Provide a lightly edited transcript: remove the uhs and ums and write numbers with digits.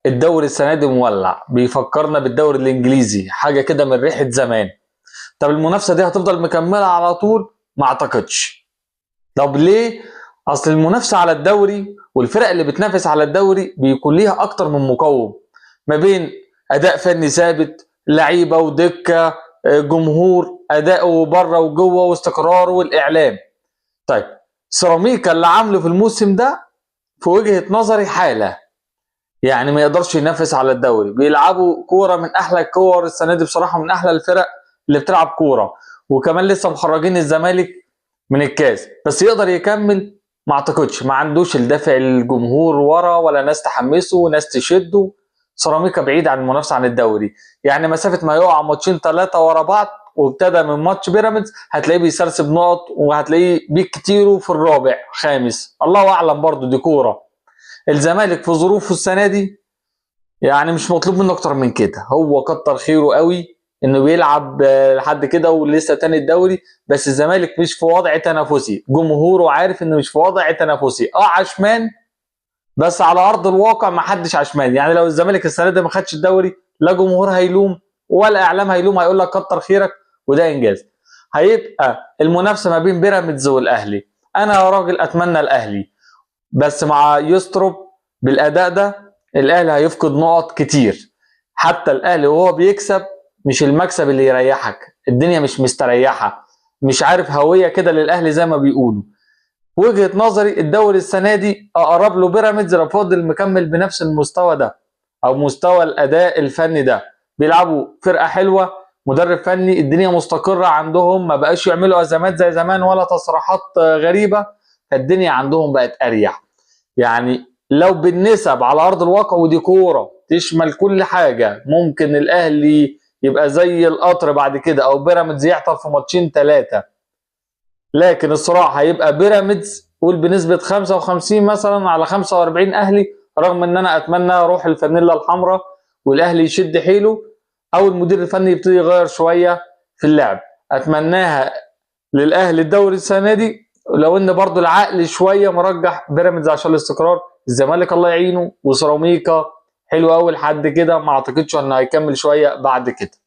الدوري السنة دي مولع، بيفكرنا بالدوري الانجليزي، حاجة كده من ريحه زمان. طب المنافسة دي هتفضل مكملة على طول؟ ما اعتقدش. طب ليه؟ اصل المنافسة على الدوري والفرق اللي بتنافس على الدوري بيكون ليها اكتر من مقوم، ما بين اداء فني ثابت، لعيبة ودكه، جمهور، اداؤه بره وجوه، واستقراره والاعلام. طيب سيراميكا اللي عامله في الموسم ده في وجهه نظري حاله، يعني ما يقدرش ينافس على الدوري. بيلعبوا كورة من احلى الكور السنة دي بصراحة، من احلى الفرق اللي بتلعب كورة، وكمان لسه مخرجين الزمالك من الكاس. بس يقدر يكمل؟ ما اعتقدش. ما عندوش الدافع الجمهور ورا، ولا ناس تحمسه وناس تشده. سيراميكا بعيد عن المنافسة عن الدوري، يعني مسافة ما يقع ماتشين 3 ورا بعض وابتدى من ماتش بيراميدز هتلاقيه بيسرسب نقط، وهتلاقيه بكتيره في الرابع خامس، الله اعلم. برضو دي كورة. الزمالك في ظروفه السنة دي يعني مش مطلوب منه اكتر من كده، هو كتر خيره قوي انه بيلعب لحد كده ولسه تاني الدوري. بس الزمالك مش في وضع تنافسي، جمهوره عارف انه مش في وضع تنافسي. عشمان، بس على ارض الواقع ما حدش عشمان. يعني لو الزمالك السنة دي ما خدش الدوري لا جمهور هيلوم ولا اعلام هيلوم، هيقول لك كتر خيرك وده انجاز. هيبقى المنافسة ما بين بيراميدز والاهلي. انا يا راجل اتمنى الاهلي، بس مع يستروب بالاداء ده الاهلي هيفقد نقط كتير. حتى الاهلي وهو بيكسب مش المكسب اللي يريحك، الدنيا مش مستريحه، مش عارف هوية كده للاهلي زي ما بيقولوا. وجهه نظري الدوري السنة دي اقرب له بيراميدز لو فضل مكمل بنفس المستوى ده او مستوى الاداء الفني ده. بيلعبوا فرقه حلوة، مدرب فني، الدنيا مستقره عندهم، ما بقاش يعملوا ازمات زي زمان ولا تصريحات غريبة، فالدنيا عندهم بقت اريح. يعني لو بالنسب على ارض الواقع، ودي كورة تشمل كل حاجة، ممكن الاهلي يبقى زي القطر بعد كده، او بيراميدز يعطل في ماتشين 3، لكن الصراع هيبقى بيراميدز قول بنسبة 55 مثلا على 45 اهلي، رغم ان انا اتمنى روح الفانيلا الحمراء والاهلي يشد حيله، او المدير الفني يبتدي يغير شوية في اللعب. اتمناها للاهلي الدوري السنة دي، لو ان برضو العقل شوية مرجح بيراميدز عشان الاستقرار. الزمالك الله يعينه، وسيراميكا حلو قوي لحد كده، ما اعتقدش انه هيكمل شوية بعد كده.